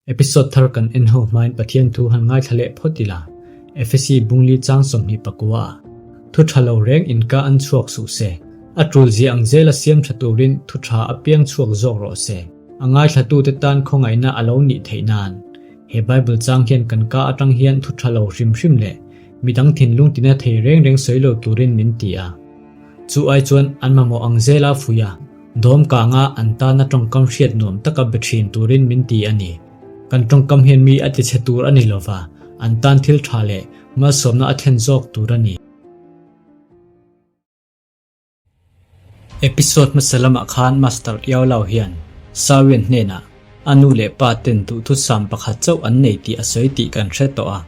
Episode thar kan en ho hmain Pathian thu han ngaithla leh phawt ila, Efesi bungli chang 24 ah, Thu tha lo reng in ka an chhuak suh se, a tul zia ang zela siam tha turin thu tha apiang chhuak zawk rawh se, a ngaithlatute tan khawngaihna a lo nih theih nan. He Bible chang hian kan ka atang hian thu tha lo hrim hrim leh midang thinlung tina thei reng reng sawi lo turin min ti a. Chu ai chuan an mamawh ang zela fuih a, dawm kanga an tana tawngkam hriat nuam taka be thin turin min ti a ni. Kan tawngkam hian mi a tichhe tur a ni lova, an tan thil tha leh malsawmna a thlen zawk tur a ni. Episode hmasa lamah khan Master Iau Lau hian Sawian hnenah a nu leh pa ten duhthusam pakhat chauh an nei tih a sawi tih kan hre tawh a.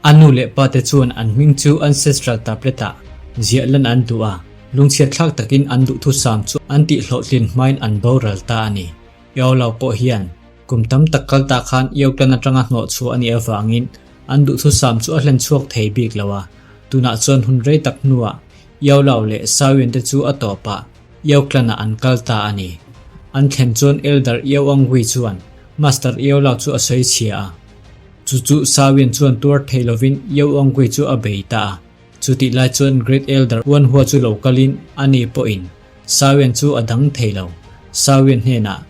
A nu leh pa te chuan an hming chu ancestral tablet ah ziah lan an duh a, lungchhiat thlak takin an duhthusam chu an tihhlawhtlin hmain an boral ta a ni. Iau Lau pawh hian kum tam tak kal ta khan Iau clan atanga hnawh chhuah a nih avangin an duhthusam chu a hlen chhuak thei bik lo a, tunah chuan hun rei tak hnuah Iau Lau leh Sawian te chu a tawpah Iau clan ah an kal ta a ni. An thlen chuan Elder Iau Ang Hui chuan Master Iau Lau chu a sawi chhia a. Chu chu Sawian chuan tuar thei lovin Iau Ang Hui chu a bei ta a. Chutih lai chuan Great Elder Uan Hua chu lo kalin ani pawhin Sawian chu a dang thei lo. Sawian hnenah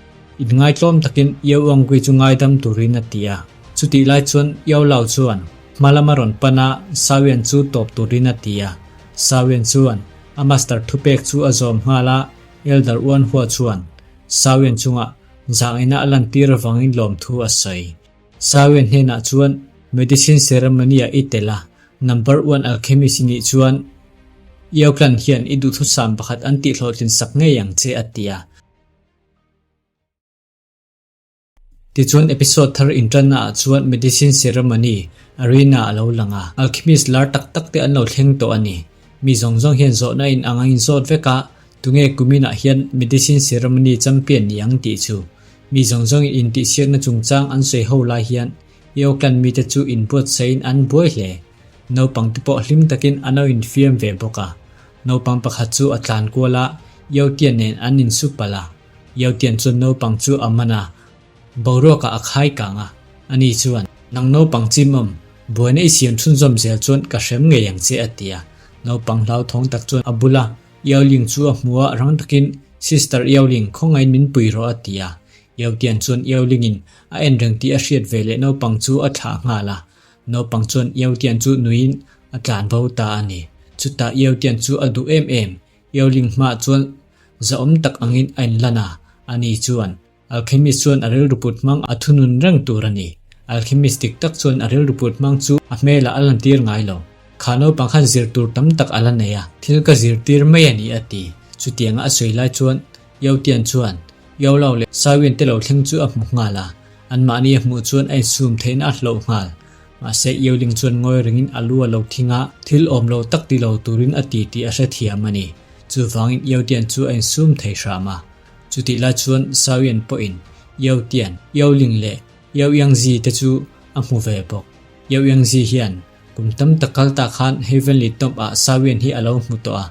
inngaihtlawm takin Iau Ang Hui chu ngaidam turin a ti a. Chutih lai chuan Iau Lau chuan hma lama rawn pan a, Sawian chu tawp turin a ti a. Sawian chuan a master thupek chu a zawm nghal a, Elder Uan Hua chuan Sawian chungah zangina a lantir avangin lawmthu a sawi. Sawian hnenah chuan medicine ceremony-ah i tel a, number one alchemist i nih chuan Iau clan hian i duhthusam pakhat an tihhlawhtlin sak ngei ang che a ti a. Tichuan episode thar inṭanna ah chuan medicine ceremony arena a lo lang a, alchemist lar tak tak te an lo thleng tawh a ni. Mi zawng zawng hian zawhna in ang a inzawt vek a, tunge kumin ah hian medicine ceremony champion ni ang tih chu. Mi zawng zawng in intihsiakna chungchang an sawi ho lai hian Eoclan mite chu inbuatsaih in an buai hle. Naupang te pawh hlim takin an lo infiam ve bawk a. Naupang pakhat chu a tlan kual a, Eotian nen an insu palh a. Yotian chuan naupang chu a man a, boruakah a khai kang a. Ani chuan, Nang naupang chimawm, buaina i siam chhunzawm zel chuan ka hrem ngei ang che, a ti a. Naupang hlauthawng tak chuan a bula Yaoling chu a hmu a, rang takin, Sister Yaoling, khawngain min pui rawh, a ti a. Yotian chuan Yaolingin a en reng tih a hriat ve leh naupang chu a thlah nghal a. Naupang chuan Yotian chu nuiin a tlan bo ta a ni. Chutah Yotian chu a duh em em. Yaoling hmaah chuan Zahawm tak angin a inlan a, ani chuan, Alchemist chuan a rilru put hmang a thunun reng tur a ni. Alchemist dik tak chuan a rilru put hmang chu a hmelah a lantir ngai lo. Kha naupang khan zir tur tam tak a la nei a, thil ka zirtir mai a ni a ti. Chutianga a sawi lai chuan Yotian chuan Yolo leh Sawin te lo thleng chu a hmu nghal a, anmahni a hmuh chuan a insum theihna a hloh nghal. Mahse Yoling chuan ngawi ringin a lu a lo thing a, thil awm lo tak ti lo turin a ti tih a hrethiam a ni. Chuvangin Yotian chu a insum thei hram a. Chutih lai chuan Sawian pawhin Yotian, Yoling leh Yoyangzi te chu a hmu ve bawk. Yoyangzi hian kum tam tak kal ta khan Heavenly Tomb ah Sawian hi a lo hmu tawh a.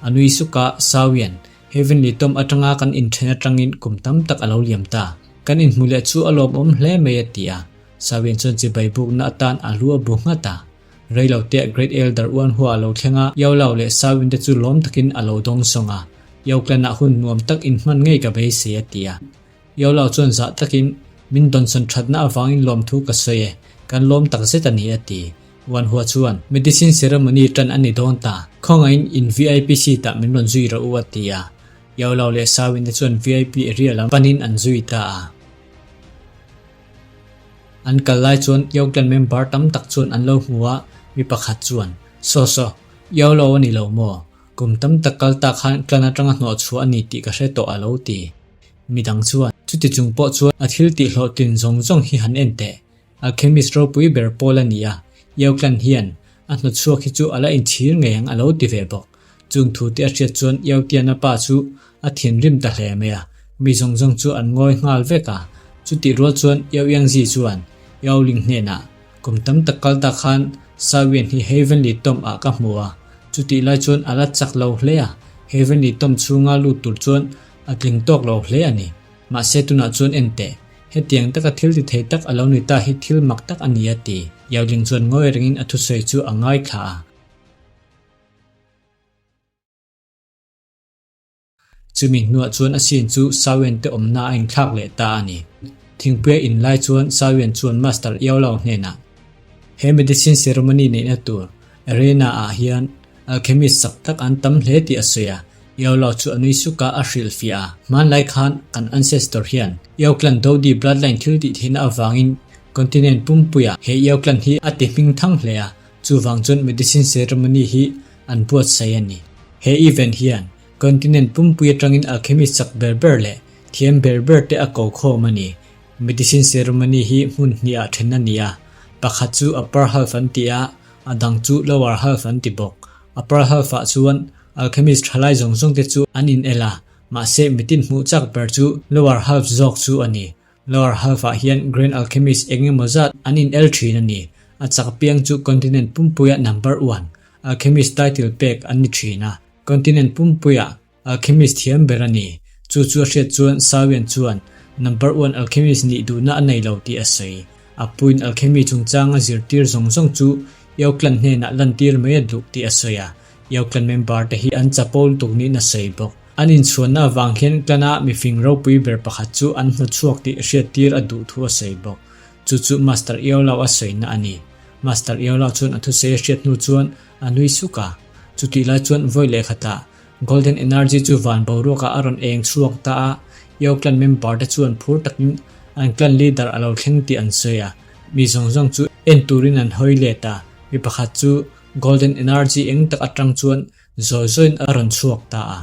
A nui suk a, Sawian, Heavenly Tomb atanga kan inthen atangin kum tam tak a lo liam ta. Kan inhmu leh chu a lawmawm hle mai a ti a. Sawian chuan chibai bukna atan a lu a bu nghat a. Reilo te Great Elder Uan Hua a lo thleng a, Yao Lao leh Sawin te chu lawm takin a lo dawng sawng a. Yao Clan ah hun nuam tak in hman ngei ka beisei a ti a. Yao Lao chuan zah takin, Min dawnsawn thatna avangin lawmthu ka sawi e, kan lawm tak zet a ni a ti. Uan Hua chuan, Medicine ceremony tan a ni dawn ta, khawngaihin in VIP seat ah min rawn zui rawh u a ti a. Yao Lao leh Sawin te chuan VIP area lam panin an zui ta a. An kal lai chuan Yoklan member tam tak chuan an lo hmu a, mi pakhat chuan, Saw saw, Yao lo a ni lo maw? Kum tam tak kal tak khan clan atanga hnawh chhuah a ni tih ka hre tawh a lo ti. Mi dang chuan, Chuti chung pawh chuan a thil tih hlawhtlin zawng zawng hi han en teh. Alchemist ropui ber pawl a ni a, Yao clan hian a hnawchhuak hi chu a la inchhir ngei ang a lo ti ve bawk. Chung thu te a hriat chuan Yao Tiana pa chu a thinrim ta hle mai a, mi zawng zawng chu an ngawi nghal vek a. Chutih rual chuan Yao Yangzi chuan Yao Ling hnenah, Kum tam tak kal ta khan Sawian hi Heavenly Tomb ah ka hmu a, chutih lai chuan a la chak lo hle a, Heavenly Tomb chhunga lut tur chuan a tling tawk lo hle a ni. Mahse tunah chuan en teh, Hetiang taka thil ti thei tak a lo ni ta hi thil mak tak a ni a ti. Yaoling chuan ngawi rengin a thusawi chu a ngaithla a. Chumi hnuah chuan a sin chu Sawian te awmna a inthlak leh ta a ni. Thingpuia in lai chuan Sawian chuan Master Iaulau hnenah, He medicine ceremony neihna tur arena ah hian alchemist chak tak an tam hle tih a sawi a. Iaulau chu a nui suk a, a hrilhfiah a. Hmanlai khan kan ancestor hian Iau clan Dodi bloodline thil tih theihna avangin continent pumpuiah he Iau clan hi a ti hming thang hle a, chuvang chuan medicine ceremony hi an buatsaih a ni. He event hian continent pumpui atangin alchemist chak ber ber leh thiam ber ber te a ko khawm a ni. Medicine ceremony hi hmun hnih ah then a ni a, pakhat chu upper half an ti a, a dang chu lower half an ti bawk. Upper half ah chuan alchemist thalai zawng zawng te chu an in el a, mahse mitin hmuh chak ber chu lower half zawk chu a ni. Lower half ah hian Grand Alchemist eng emaw zat an in el thin a ni. A chak piang chu continent pumpuia number one Alchemist title pek an ni thin a. Continent pumpuia Alchemist thiam ber a ni. Chu chu a hriat chuan Sawian chuan number one Alchemist nih duhna a nei lo tih a sawi. A puiin Alchemy chungchanga zirtir zawng zawng chu Eoklan hnenah lantir mai a duh tih a sawi a. Eoklan member te hi an chapo lutuk niin a sawi bawk. An inchhuanna avang hian Clan-a mifing ropui ber pakhat chu an hnawtchhuak tih hriattir a duh thu a sawi bawk. Chu chu Master Eolau a sawina a ni. Master Eolau chuan a thusawi a hriat hnu chuan a nui suk a. Chutih lai chuan vawi leh khatah Golden Energy chu van boruakah a rawn eng chhuak ta a, Eo Clan member te chuan phur takin an clan leader a lo thleng tih an sawi a. Mi zawng zawng chu en turin an hawi let a, mi pakhat chu Golden Energy eng tak atang chuan Zawi zawiin a rawn chhuak ta a.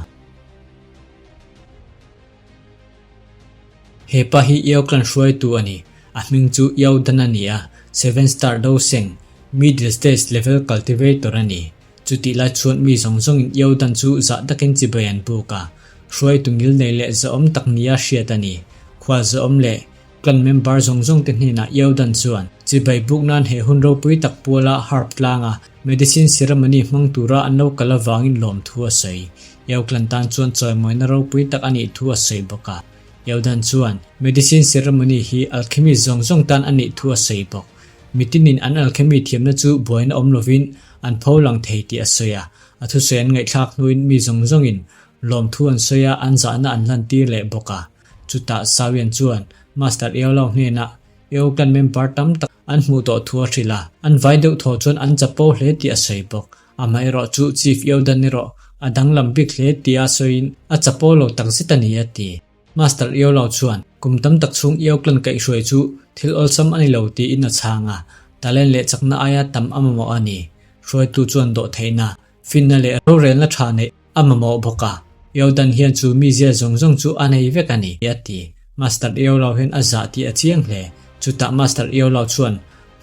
He pa hi Yao clan hruaitu a ni. A hming chu Yao Dan a ni a, Seven Star Do Seng, Middle Stage Level Cultivator a ni. Chutih lai chuan mi zawng zawngin Yao Dan chu zah takin chibai an buk a. Hruaitu ngilnei leh zahawm tak nia hriat a ni. Khual zahawm leh Clan member zawng zawng te hnenah Yao Dan chuan chibai buk nan he hun ropui tak puala harp tlanga Medicine ceremony hmang tura an lo kal avangin lawmthu a sawi. Yao clan tan chuan chawimawina ropui tak a nih thu a sawi bawk a. Yao Dan chuan medicine ceremony hi alchemist zawng zawng tan a nih thu a sawi bawk. Mitinin an alchemy thiamna chu buaina awm lovin an pho lang thei tih a sawi a. A thusawi an ngaihthlak hnuin mi zawng zawngin lawmthu an sawi a, an zahna an hlantir leh bawk a. Chutah Sawian chuan Master Eolo hnenah Eo clan member tam tak an hmuh tawh thu a hrilh a, an vai deuh thaw chuan an chapo hle tih a sawi bawk. Amaherawh chu Chief Eo Dan erawh a danglam bik hle tia sawiin a chapo lo takzet a ni a ti. Master Eo lo chuan kum tam tak chhung Eo clan kaihhruai chu thil awlsam a ni lo tiin a chhang a, talent leh chakna aia tam a mamawh a ni. Hruaitu chuan dawhtheihna, finna leh rorelna tha neih A mamawh bawk a, Eodan hian chu mizia zawng zawng chu a nei vek a ni, a ti. Master Eolau hian a zah tih a chiang hle. Chutah Master Eolau chuan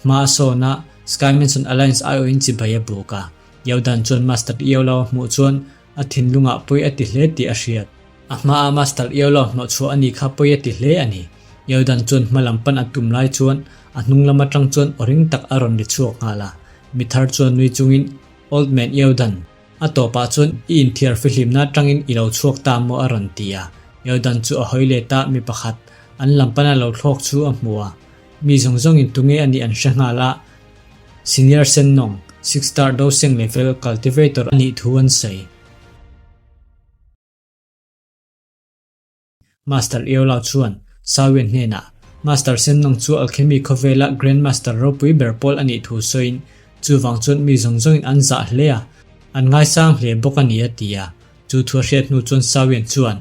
hma a sawn a, Sky Mansion Alliance aiawhin chibai a buk a. Eodan chuan Master Eolau a hmuh chuan a thinlungah pawi a ti hle tih a hriat. A hmaa Master Eolau hnawhchhuah a nih kha pawi a ti hle a ni. Eodan chuan hma lam pan a tum lai chuan a hnung lam atang chuan aw ring tak a rawn ri chhuak nghal a. Mithar chuan nui chungin, Old Man Eodan, A tawpah chuan i inthiar fihlimna atangin i lo chhuak ta maw a rawn ti a. Jordan chu a hawi let a, mi pakhat an lam pana lo thlawk chu a hmu a. Mi zawng zawngin tunge a nih an hre nghal a, Senior Sennawng, Six Star Doseng Level Cultivator a nih thu an sawi. Master Eola chuan Sawian hnenah Master Sennong chu Alchemy khawvela Grand Master ropui ber pawl a nih thu sawiin chuvang chuan mi zawng zawngin an zah hle a, an ngaisang hle bawk a ni a ti a. Chu thu a hriat hnu chuan Sawian chuan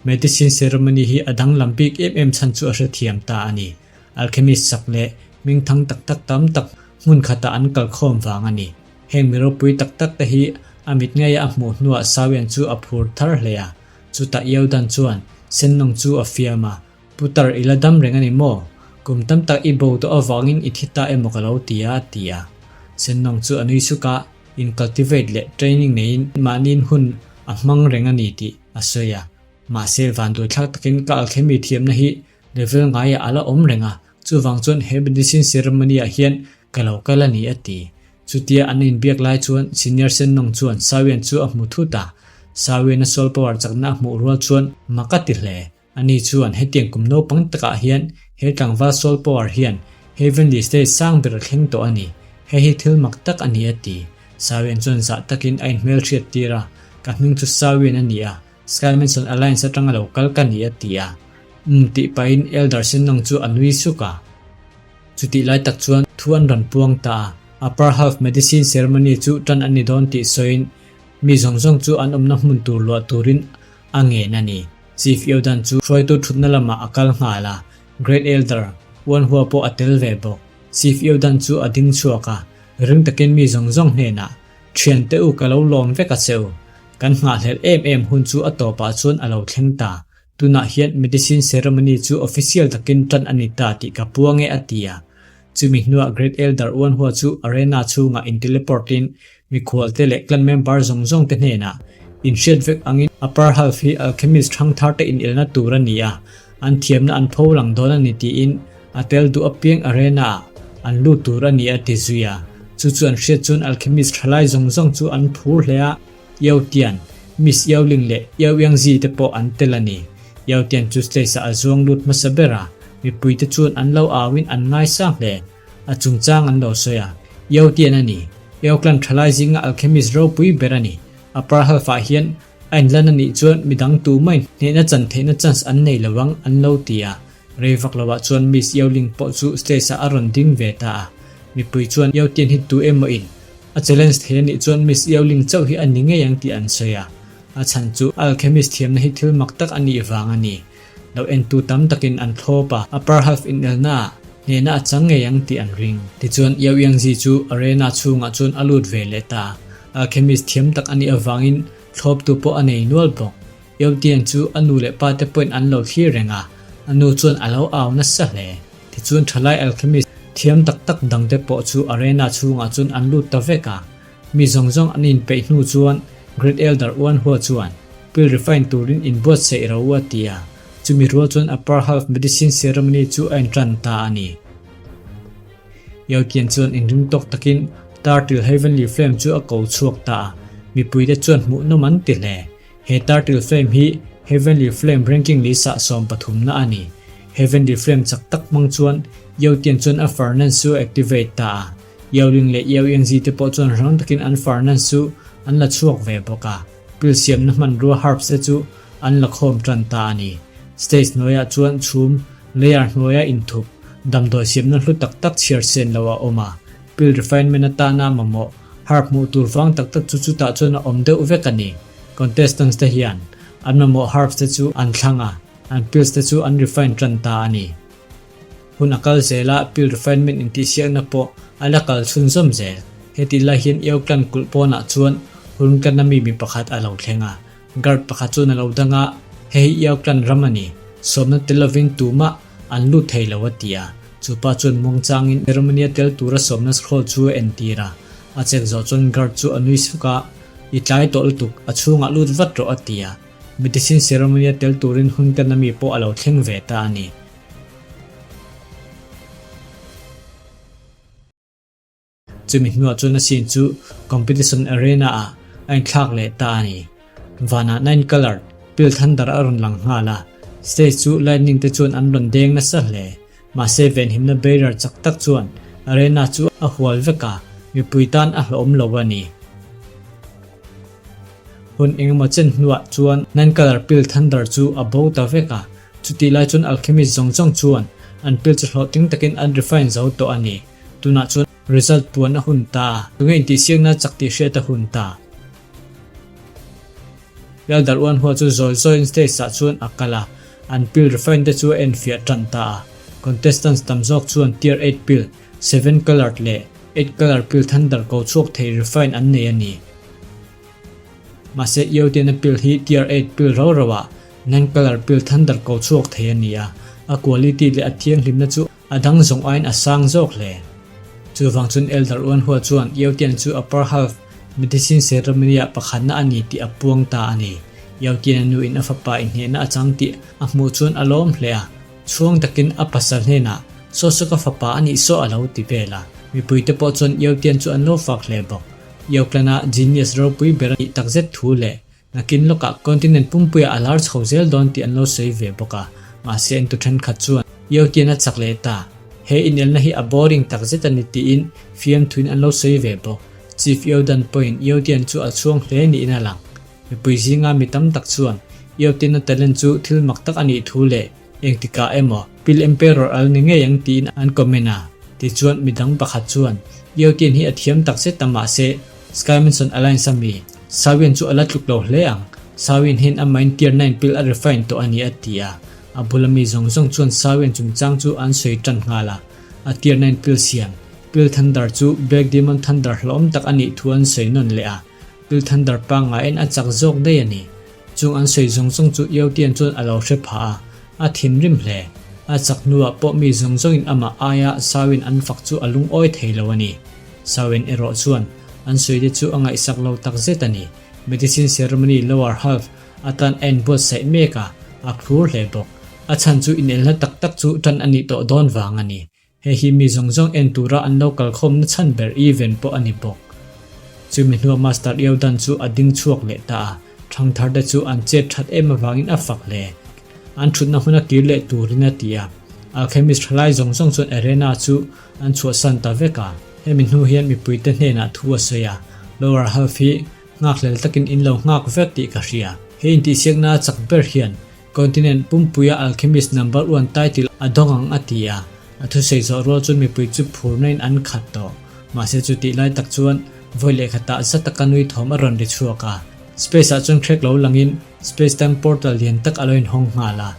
Medicine Ceremony hi a danglam bik em em chhan chu a hrethiam ta a ni. Alchemist sak leh hmingthang tak tak tam tak hmun khatah an kalkhawm vang a ni. Heng mi ropui tak tak te hi a mit ngeia a hmuh hnuah Sawian chu a phur thar hle a. Chutah Eodan chuan Sennawng chu a fiam a, Putar i la dam reng a ni maw? Kum tam tak i bo tawh avangin i thi ta emaw ka lo ti a, a ti a. Sennawng chu a nui suk a, in cultivate leh training neiin mahniin hun a hmang reng a ni tih a sawi a. Mahse, vanduaithlak takin ka alchemy thiamna hi level ngaiah a la awm reng a, chuvang chuan he medicine ceremony-ah hian ka lo kal a ni, a ti. Chutia an inbiak lai chuan Senior Sennawng chuan Sawian chu a hmu thut a, Sawian a soul power chakna a hmuh rual chuan mak a ti hle. Ani chuan hetiang kum naupang takah hian he tlangval soul power hian Heavenly stage sang ber a thleng tawh a ni. Hei hi thil mak tak a ni a ti. Sawian chuan zah takin a inhmelhriat tir a, Ka hming chu Sawian a ni a, Sky Mansion Alliance atanga lo kal ka ni a ti a. Umm tih pahin Elder Sennong chu a nui suk a. Chutih lai tak chuan thu an rawn puang ta a, Upper Half Medicine Ceremony chu tan a ni dawn tih sawiin mi zawng zawng chu an awmna hmun tur luah turin a ngen a ni. Chief Yodan chu hruaitu thutna lamah a kal nghal a, Great Elder Uanhua pawh a tel ve bawk. Chief Yodan chu a ding chhuak a, ring takin mi zawng zawng hnenah, Thiante u ka lo lawm vek a che u. Kan nghahhlelh em em hun chu a tawpah chuan a lo thleng ta. Tunah hian Medicine Ceremony chu official takin tan a ni ta tih ka puang e a ti a. Chumi hnuah Great Elder Uanhua chu arena chhungah in teleport in mikhualte leh clan member zawng zawng te hnenah inhriat vek angin Upper Half hi alchemist hrangthar te inelna tur a ni a, an thiamna an pho lang dawn a ni tiin a tel duh apiang arena ah an lut tur a ni a ti zui a. Chu chu an hriat chuan alchemist thalai zawng zawng chu an phur hle a. Yao Tian, Miss Yao Ling leh Yao Yang Zi te pawh an tel a ni. Yao Tian chu stage ah a zuang lut hmasa ber a, mipui te chuan an lo au in an ngaisang hle. A chungchang an lo sawi a, Yao Tian a ni. Yao clan thalai zinga alchemist ropui ber a ni. A par half ah hian a inlan a nih chuan midang tu mai hnehna chan theihna chance an nei lo ang an lo ti a. Rei vak lo ah chuan Miss Yao Ling pawh chu stage ah a rawn ding ve ta a. Mipui chuan Yao Tian hi tu emaw in A challenge thei a nih chuan Miss Yao-Ling chauh hi a ni ngei ang tih an sawi a, a chhan chu alchemist thiamna hi thil mak tak a nih vang a ni. Lo entu tam takin an thlawp a, upper half inelna ah hnehna a chang ngei ang tih an ring. Tichuan Yao Yangzi chu arena chhungah chuan a lut ve leh ta. Alchemist thiam tak a nih avangin thlawptu pawh a nei nual bawk. Yao Tian chu a nu leh pa te pawhin an lo thlir reng a, a nu chuan a lo au nasa hle. Tichuan thalai alchemist thiam tak tak dangte pawh chu arena chhungah chuan an lut ta vek a. Mi zawng zawng an inpeih hnu chuan Great Elder Uanhua chuan pill refine turin inbuatsaih ro a ti a, chumi rual chuan Upper Half Medicine Ceremony chu a intan ta a ni. Yao Tian chuan inring tawk takin Turtle Heavenly Flame chu a ko chhuak ta a, mipuite chuan hmuhnawm an ti hle. He Turtle Flame hi Heavenly Flame ranking list ah sawmpathumna a ni. Heavenly Flame chak tak hmang chuan Yao Tian chuan a furnace chu a activate ta a. Yao Ling leh Yao Yangzi te pawh chuan rang takin an furnace chu an la chhuak ve bawk a. Pil siamna hmanrua herbs te chu an la khawm tan ta a ni. Stage hnuaiah chuan chhum layer hnuaia inthup damdawi siamna hlu tak tak chhiar sen lo a awm a. Pil refinement atana mamawh Harp hmuh tur vang tak tak chu chutah chuan a awm deuh vek a ni. Contestants te hian an mamawh herbs te chu an thlang a, an pills te chu an refine tan ta a ni. Hun a kal zel a, pill refinement intihsiakna pawh a la kal chhunzawm zel. Hetih lai hian Eoklan kulh pawnah chuan Hurnkana mi mi pakhat a lo thleng a. Guard pakhat chuan a lo dang a, Hei hi Eoklan ram a ni. Sawmna tel lovin tumah an lut thei lo a ti a. Chu pa chuan muangchangin ceremony-a tel tura sawmna scroll chu a entir a. A check zawh chuan guard chu a nui suk a, I tlai tawh lutuk, a chhungah lut vat rawh a ti a. Medicine ceremony-a tel turin hun kan ami pawh a lo thleng ve ta a ni. Chumi hnuah chuan a scene chu competition arena ah a inthlak leh ta a ni. Vanah nine colour pill thunder a rawn lang nghal a, stage chu lightning te chuan an rawn deng nasa hle. Mahse venhimna barrier chak tak chuan arena chu a hual vek a, mipui tan a hlawhawm lo a ni. Hun engemaw chen hnuah chuan nine colour pill thunder chu a bo ta vek a, chutih lai chuan alchemist zawng zawng chuan an pill chu hlawhtling takin an refine zo tawh a ni. Tunah chuan result puan a hun ta, tunge intihsiakna chak tih hriat a hun ta. Elder Uanhua chu zawi zawiin stage ah chuan a kal a, an pill refine te chu a enfiah tan ta a. Contestants tam zawk chuan tier eight pill, seven coloured leh eight colour pill thunder ko chhuak thei refine an nei a ni. Mahse Iotiana pill hi tier eight pill rau rau ah nine colour pill thunder ko chhuak thei a ni a, a quality leh a thianghlimna chu A dang zawng aiin a sang zawk hle. Chuvang chuan Elder Uanhua chuan Yaotian chu Upper Half Medicine Ceremony-ah pakhatna a ni tih a puang ta a ni. Yaotian-a nuin a fapa inhnehna a chang tih a hmuh chuan a lawm hle a, chhuang takin a pasal hnenah, Saw saw ka fapa a nih saw a lo ti vel a. Mipuite pawh chuan Yaotian chu an lo fak hle bawk. Yaoklana genius ropui ber a nih takzet thu leh. Nakin lawkah continent pumpuiah a lar chho zel dawn tih an lo sawi ve bawk a, mahse entu thenkhat chuan Yotian a chak leh ta. He inelna hi a boring tak zet a ni tiin fiamthuin an lo sawi ve bawk. Chief Yodan pawhin Yotian chu a chhuang hle niin a lang. Mipui zinga mi tam tak chuan Yotian-a talent chu thil mak tak a nih thu leh Engtikah emaw Pil Emperor al ni ngei ang tiin an comment a, tichuan midang pakhat chuan Yotian hi a thiam tak zet a mahse Skymanson Alliance a mi Sawin chu a la tluk lo hle ang, Sawin hian a main tier 9 pil a refine tawh a ni a ti a, a bula mi zawng zawng chuan Sawin chungchang chu an sawi tan nghal a, a tier 9 pil siam Pil Thunder chu Black Demon Thunder hlauhawm tak a nih thu an sawi nawn leh a, Pil Thunder pangaiin a chak zawk daih a ni. Chung an sawi zawng zawng chu Yotian chuan a lo hre phah a, a thinrim hle. A chak hnuah pawh mi zawng zawngin amah aia Sawin an fak chu a lungawi thei lo a ni. Sawin erawh chuan an sawite chu a ngaihsak lo tak zet a ni. Medicine ceremony lower half atan a inbuatsaih mek a, a phur hle bawk. A chhan chu inelna tak tak chu tan a nih tawh dawn vang a ni. Hei hi mi zawng zawng en tura an lo kalkhawmna chhan ber event pawh a ni bawk. Chumi hnua Master Eodan chu a ding chhuak leh ta a, thangthar te chu an chet that em avangin a fak hle. An thutna hmun a kir leh turin a ti a. Alchemist thalai zawng zawng chuan arena chu an chhuahsan ta vek a. Hemi hnu hian mipuite hnenah thu a sawi a, Lower Half hi nghakhlel takin in lo nghak vek tih ka hria. He intihsiakna a chak ber hian Continent pumpuia Alchemist number one title a dawng ang a ti a, a thusawi zawh rual chuan mipui chu phurnain an khat tawh. Mahse chu tih lai tak chuan vawi lehkhatah za taka nui thawm a rawn ri chhuak a. Space ah chuan crack lo langin Space Time Portal lian tak a lo inhawng nghal a.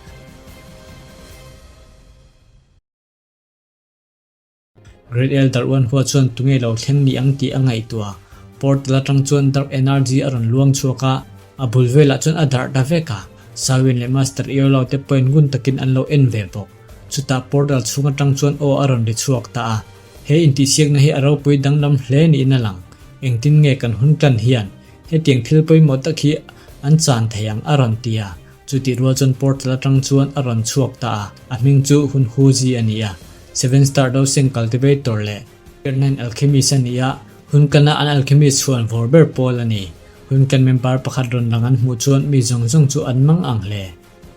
Great Elder Uanhua chuan tunge lo thleng ni ang tih a ngaihtuah. Portal atang chuan Dark Energy a rawn luang chhuak a, a bul velah chuan a darh ta vek a. Sawin leh Master Eolo te pawhin ngun takin an lo en ve bawk. Chutah portal chhung atang chuan aw a rawn ri chhuak ta a. He intihsiakna hi a ropui danglam hle niin a lang. Engtin nge kan hun tan hian hetiang thil pawimawh tak hi an chan thei ang a rawn ti a. Chutih rual chuan portal atang chuan a rawn chhuak ta a, a hming chu Hun Huzi a ni a, Seven Star Dosing Cultivator leh Airline Alchemist a ni a, hun kana an alchemist chhuan vawr ber pawl a ni. Hun kan member pakhat rawn lang an hmuh chuan mi zawng zawng chu an mang ang hle.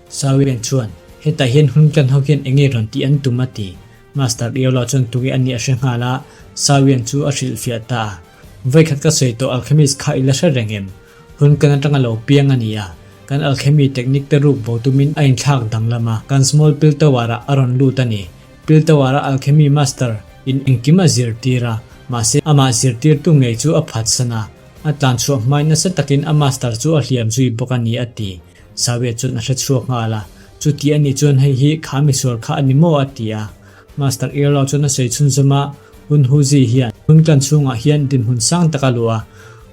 Sawian chuan, Hetah hian hun kan ho hian enge rawn tih an tum a ti. Master Iola chuan tunge a nih a hre nghal a, Sawian chu a hrilhfiah ta a. Vawikhat ka sawi tawh alchemist kha i la hre reng em? Hun kan atanga lo piang a ni a, kan alchemy technique te ruk bo tumin a inthlak danglam a, kan small pill tower ah a rawn lut a ni. Pill tower a alchemy master in engkim a zirtir a, mahse amah zirtirtu ngei chu a phatsan a, a tlanchhuah hmain nasa takin a master chu a hliam zui bawk a ni a ti. Sawia chuan a hre chhuak nghal a, chuti a nih chuan hei hi kha misual kha a ni maw a ti a. Master Earlo chuan a sawi chhunzawm a, Hun Huzi hian hun kan chhungah hian dinhmun sang tak a luh a,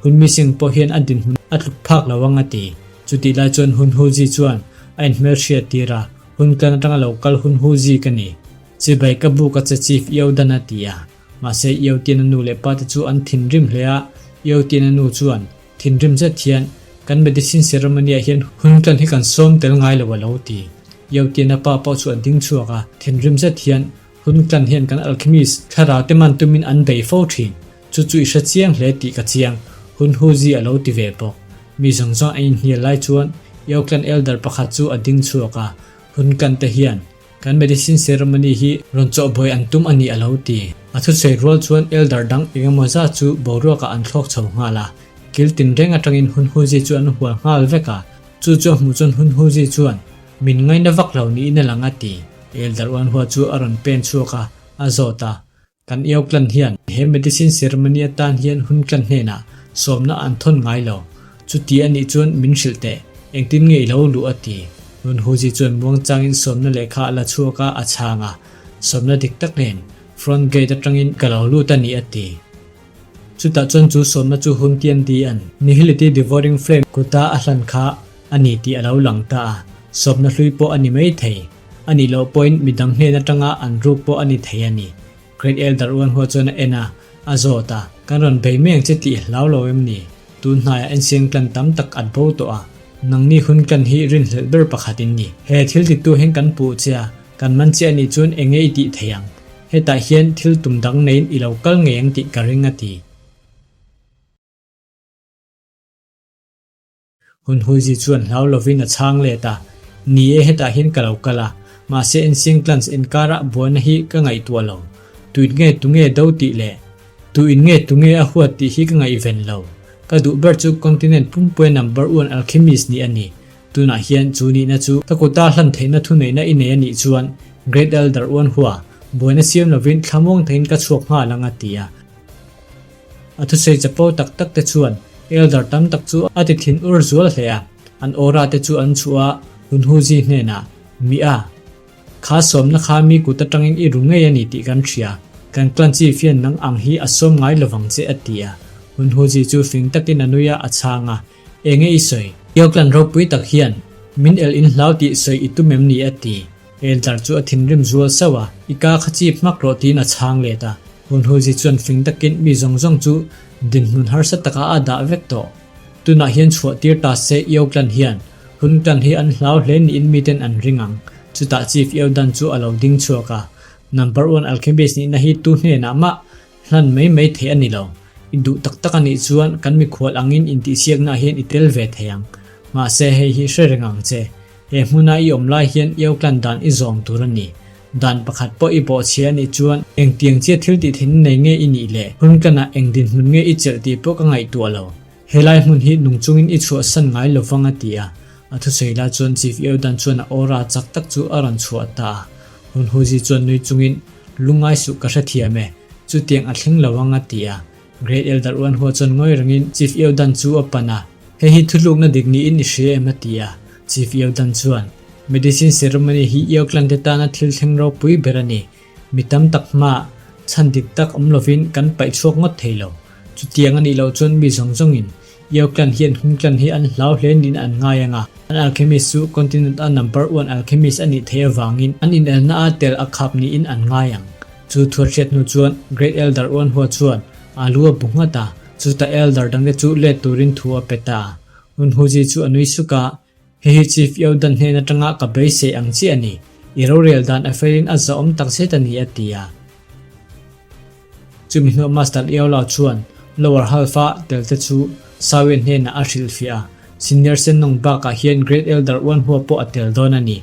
hun missing pawh hian a dinhmun a tluk phak lo ang a ti. Chutih lai chuan Hun Huzi chuan a inhmelhriat tir a, Hun kan atanga lo kal Hun Huzi ka ni. Chibai ka buk a che Chief Eodan a ti a. Mahse Eotian a nu leh pa te chu an thinrim hle a, Eotian a nu chuan Thinrim zet hian kan medicine ceremony ah hian hun kan hi kan sawm tel ngai lo a lo ti. Yotiana pa pawh chu a ding chhuak a, thinrim zet hian hun kan hian kan alchemist thlarau te man tumin an bei fo thin. Chu chu i hre chiang hle tih ka chiang, hun Huzi a lo ti ve bawk. Mi zawng zawng a inhnial lai chuan Yoklan elder pakhat chu a ding chhuak a, hun kan te hian Kan medicine ceremony hi rawn chawhbuai an tum a ni a lo ti. A thusawi rual chuan elder dang engemaw zat chu boruakah an thlawk chho nghal a. Kil tinreng atangin Hun Huzi chu an hual nghal vek a. Chu chu a hmuh chuan Hun Huzi chuan, Min ngaina vak lo niin a lang a ti. Elder Uanhua chu a rawn pen chhuak a, a zawt a. Kan Eoklan hian he medicine ceremony atan hian hun tlan hnenah sawmna an thawn ngai lo. Chuti a nih chuan min hrilh teh, engtin nge i lo luh a ti. Nun Huzi chuan muangchangin sawmna lehkha a la chhuak a, a chhang a. Sawmna dik tak nen front gate atangin ka lo lut a ni a ti. Chutah chuan chu sawmna chu hun tian di an Nihility Devouring Flame kuta a hlan kha a ni tih a lo lang ta a. Sawmna hlui pawh a ni mai thei. A nih loh pawhin midang hnen atanga an ruk pawh a ni thei a ni. Great Elder Uanhua chuan a en a, a zawt a, Kan rawn bei mai ang che tih hlau lo em ni? Tun hnaiah ensiang tlan tam tak an bo tawh a, nangni hun tlan hi rinhlelh ber pakhat in ni. He thil titu hian kan puh che a, kan man che a nih chuan eng nge i tih thei ang? Hetah hian thil tum dang neiin i lo kal ngei ang tih ka ring a ti. Hunhuizi chuan hlau lovin a chhang let a, Ni e, hetah hian ka lo kal a, mahse Ensing Clans inkarah buaina hi ka ngaihtuah lo. Tuin nge tunge do tih leh tuin nge tunge a huat tih hi ka ngaihven lo. Ka duh ber chu continent pumpuia number one alchemist nih a ni. Tunah hian chu nihna chu ka kuta hlan theihna thuneihna i nei a nih chuan Great Elder Uanhua buaina siam lovin thlamuang takin ka chhuak nghal ang a ti a. A thusawi chapo tak tak te chuan Elder tam tak chu a ti thin ur zual hle a, an aura te chu an chhuah a, Hunhuzi hnenah, Mi a, kha sawmna kha mi kut atangin i ru ngei a ni tih kan hria, kan clan chief hian nang ang hi a sawm ngai lovang che a ti a. Hunhuzi chu fing takin a nui a, a chhang a, Enge i sawi? Io clan ropui tak hian min el in hlau tih sawi i tum em ni a ti. Eldar chu a thinrim zual sauh a, I ka kha chip hmak rawh tiin a chhang let a. Hunhuzi chuan fing takin mi zawng zawng chu dinhmun harsa takah a dah vek tawh. Tunah hian chhuah tir ta se Io clan hian Hun clan hi an hlau hle niin miten an ring ang. Chutah Chief Io Dan chu a lo ding chhuak a, Number one alchemist nihna hi tu hnenah mah Hlan mai mai theih a ni lo. I duh tak tak a nih chuan kan mikhual angin intihsiaknaah hian i tel ve thei ang. Mahse hei hi hre reng ang che. He hmuna i awm lai hian i auklan dan i zawm tur a ni. Dan pakhat pawh i bawhchhia a nih chuan engtiang chia thil tih theihna nei nge i nih leh hunklanah eng dinhmun nge i chelh tih pawh ka ngaihtuah lo. Helai hmun hi nung chungin i chhuahsan ngai lo vang a ti a. A thusawi lai chuan Chief Eodan chuan a aura chak tak chu a rawn chhuah ta a. Hunhuzi chuan nui chungin, Lungngai suh ka hrethiam e, chutiang a thleng lo ang a ti a. Great Elder Uanhua chuan ngawi rengin Chief Eodan chu a pan a, Hei hi thulukna dik niin i hria em a ti a. Chief Eodan chuan, Medicine ceremony hi Eoklan te tana thil thleng ropui ber a ni. Mi tam tak hmaah chhan dik tak awm lovin kan paih chhuak ngawt thei lo. Chutiang a nih loh chuan mi zawng zawngin Eoklan hian Hungklan hi an hlau hle niin an ngai ang a. An alchemist chu continent a number one alchemist a nih theih avangin an inelna a tel a khap niin an ngai ang. Chu thuat hriat hnu chuan Great Elder Uanhua chuan a lu a bu nghat a, chutah Elder dangte chu let turin thu a pe ta a. Unhuzi chu a nui suk a, Hei hi Chief Eodan hnen atanga ka beisei ang chiah a ni. I rorel dan a felin a zahawm tak zet a ni a ti a. Chumi hnuah Master Eola chuan Lower Half-a tel te chu Sawien hnenah a hrilhfiah a, Senior Sennawng bakah hian Great Elder Uanhua pawh a tel dawn a ni.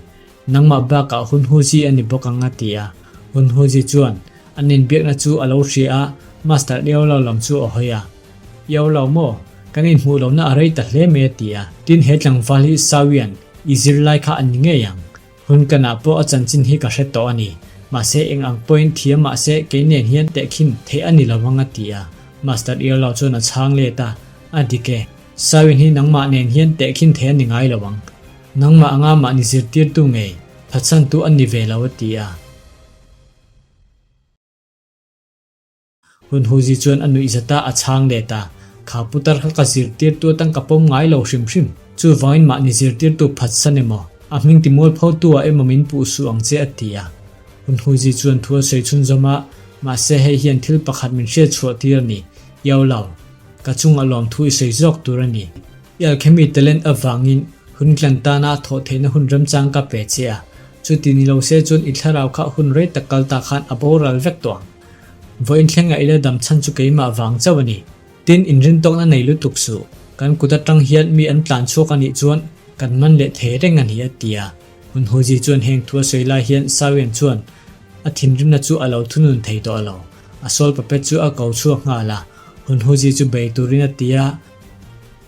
Nangmah bakah Hunhuzi a ni bawk ang a ti a. Hunhuzi chuan an inbiakna chu a lo hria a, Master Eola lam chu a hawi a. Iau lo maw? Kan inhmuh lohna a rei ta hle mai a ti a. Tin he tlangval hi Sawian i zirlai kha a ni ngei ang. Hun kanah pawh a chanchin hi ka hre tawh a ni. Mahse eng ang pawhin thiam mahse kei nen hian tehkhin theih a ni lo ang a ti a. Master Iau lo chuan a chhang let a, A dik e. Sawian hi nangmah nen hian tehkhin theih a ni ngai lo ang. Nangmah anga mahni zirtirtu ngei phatsantu a ni ve lo a ti a. Hunhuzi chuan a nuih zat a, a chhang let a. Kha putar kha ka zirtirtu atang ka pawm ngai lo hrim hrim. Chuvangin mahni zirtirtu phatsan emaw, a hming ti mualphotu ah emaw min puh suh ang che a ti a. Hunhuzi chuan thu a sawi chhunzawm a, mahse hei hian thil pakhat min hriat chhuah tir a ni, Iau lo. Ka chunga lawmthu i sawi zawk tur a ni. I alchemy talent avangin hun tlan tana thawh theihna hun remchang ka pe che a. Chuti ni lo se chuan i thlarau kha hun rei tak kal ta khan a boral vek tawh ang. Vawiin thlengah ila dam chhan chu keimah vang chauh a ni. Tin, inrintawkna nei lutuk suh. Kan kut atang hian mi an tlan chhuak a nih chuan kan man leh thei reng a ni a ti a. Hunhuzi chuan heng thu a sawi lai hian Sawian chuan a thinrimna chu a lo thunun thei tawh lo. A sawl papet chu a ko chhuak nghal a, Hunhuzi chu bei turin a ti a.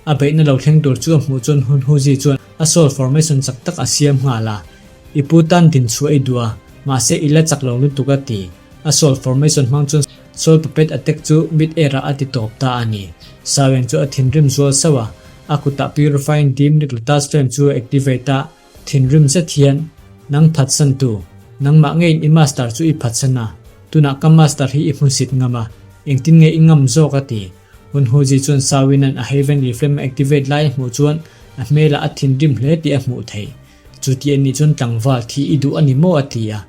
A beihna lo thleng tur chu a hmuh chuan Hunhuzi chuan a soul formation chak tak a siam nghal a. I pu tan din chhuah i duh a, mahse i la chak lo lutuk a ti. A soul formation hmang chuan soul puppet attack chu mid air ah a ti tawp ta a ni. Saweng chu a thinrim zual sauh a, a kutah purifying demonic lotus flame chu a activate a, thinrim zet hian, Nang phatsan tu, nangmah ngeiin i master chu i phatsan a, tunah ka master hi i hmusit ngam a, engtin nge i ngam zawk a ti. Hunhuzi chuan Sawina'n a heavenly flame a activate lai a hmuh chuan a hmelah a thinrim hle tih a hmuh theih. Chuti a nih chuan tlangval thi i duh a ni maw a ti a,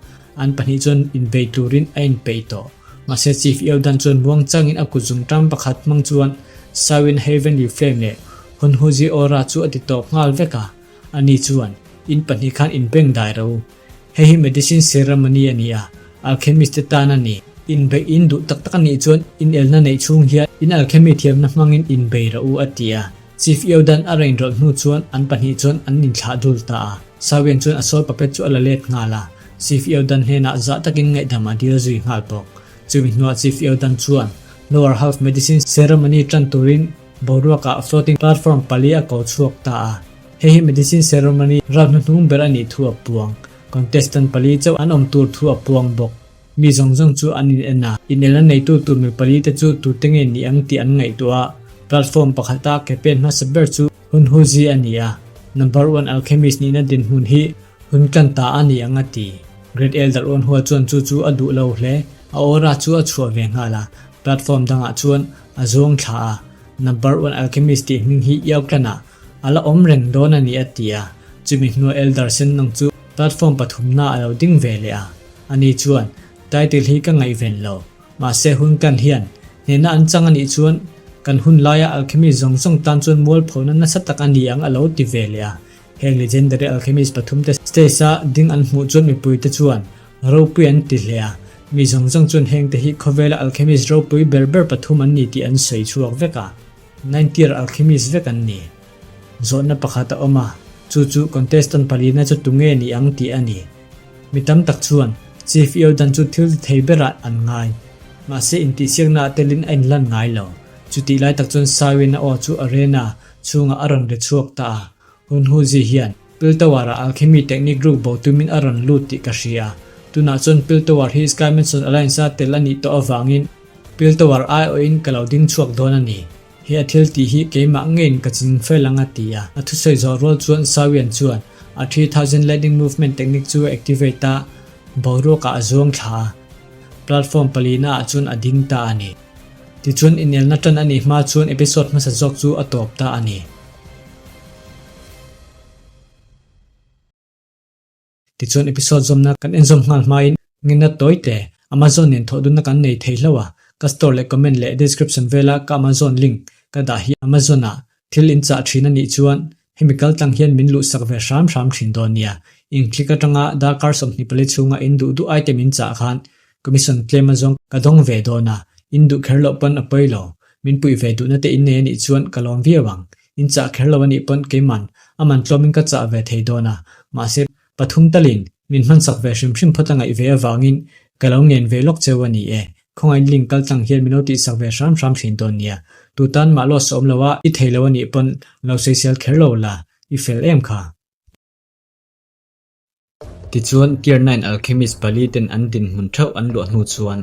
an pahnih chuan inbei turin a inpeih tawh. Mahse Chief Eodan chuan muang changin a kut zungṭam pakhat hmang chuan Sawin Heavenly Flame leh Hunhuzi Aura chu a ti tawp nghal vek a, ani chuan, In pahnih khan inbeng dai ro. Hei hi medicine ceremony a ni a, alchemist te tan a ni. Inbeih in duh tak tak a nih chuan inelna neih chhung hian in alchemy thiamna hmangin inbei rawh u a ti a. Chief Eodan a rain rawlh hnu chuan an pahnih chuan an inthlah dul ta a. Sawian chuan a sawl puppet chu a la let nghal a, Chief Eodan hnenah zah takin ngaihdam a dil zui nghal bawk. Chumi hnuah Chief Eodan chuan Lower Half Medicine Ceremony tan turin boruakah floating platform pali a ko chhuak ta a. Hei hi Medicine Ceremony ral hnuhnung ber a nih thu a puang. Contestant pali chauh an awm tur thu a puang bawk. Mi zawng zawng chu an in en a, inelna neitu tur mi pali te chu tute nge ni ang tih an ngaihtuah a. Platform pakhata ke pen hmasa ber chu Hun Huzi a ni a, Number One Alchemist nihna dinhmun hi hun kan ta a ni ang a ti. Great Elder Uanhua chuan chu chu a duh lo hle, a aura chu a chhuah ve nghal a, platform dangah chuan a zuang thla a, Number One Alchemist tih hming hi Iauclan-ah A la awm reng dawn a ni a ti a, chumi hnua Elder Sennong chu platform pathumna a lo ding ve leh a. Ani chuan, Title hi ka ngaihven lo, mahse hun kan hian hnehna an chang a nih chuan kan hun laia alchemist zawng zawng tan chuan mualphona nasa tak a ni ang a lo ti ve leh a. Heng legendary alchemist pathumte stage-a ding an hmuh chuan mipuite chuan ropui an ti hle a, mi zawng zawng chuan hengte hi khawvela alchemist ropui ber ber pathum an ni tih an sawi chhuak vek a. Ninetier alchemist vek an ni. Zawhna pakhat a awm a, chu chu contestant palina chu tunge ni ang tih a ni. Mi tam tak chuan Chief Eodan chu thil ti thei berah an ngai. Mahse intihsiakna ah telin a inlan ngai lo. Chutih lai tak chuan Sawina aw chu arena chhungah a rawn ri chhuak ta a. Hun Huzi hian Piltower-ah alchemy technique ruk bo tumin a rawn lut tih ka hria. Tunah chuan Piltower hi Sky Mansion Alliance-a tel a nih tawh avangin Piltower aiawhin ka lo ding chhuak dawn a ni. He a thil tih hi keimah ngeiin ka ching fel ang a ti a. A thusawi zawh rual chuan Sawian chuan a 3000 Lightning Movement technique chu a activate a, boruakah a zuang thla a. Platform palina ah chuan a ding ta a ni. Tichuan inelna tan a nih hma chuan episode hmasa zawk chu a tawp ta a ni. Tichuan episode zawmna kan en zawm nghal hmain ngenna tawi te Amazon nen thawh dunna kan nei thei hlo a, ka store leh comment leh description vela ka Amazon link ka dah hi Amazon ah thil in chah thin a nih chuan hemi kal tlang hian min luh sak ve hram hram thin dawn nia. In click atanga darkar 24 chhunga in duh duh item in chah khan Commission tlem azawng ka dawng ve dawn a, in duh kher loh pawn a pawi lo. Min puih ve duhna te in nei a nih chuan ka lawm viau ang. In chah kher lo a nih pawn keiman a man tlawmin ka chah ve thei dawn a, mahse pathum talin min hmansak ve hrim hrim phawt a ngaih ve avangin ka lo ngen ve lawk cheu a ni e. Khawngaih link kal tlang hian min lo tihsak ve hram hram thin dawn nia. Tu tan mah loss a awm lo a, i thei lo a nih pawn lo sawisel kher lo la, i fel em kha. Tichuan, Tier Nine Alchemist pali ten an dinhmun theuh an luah hnu chuan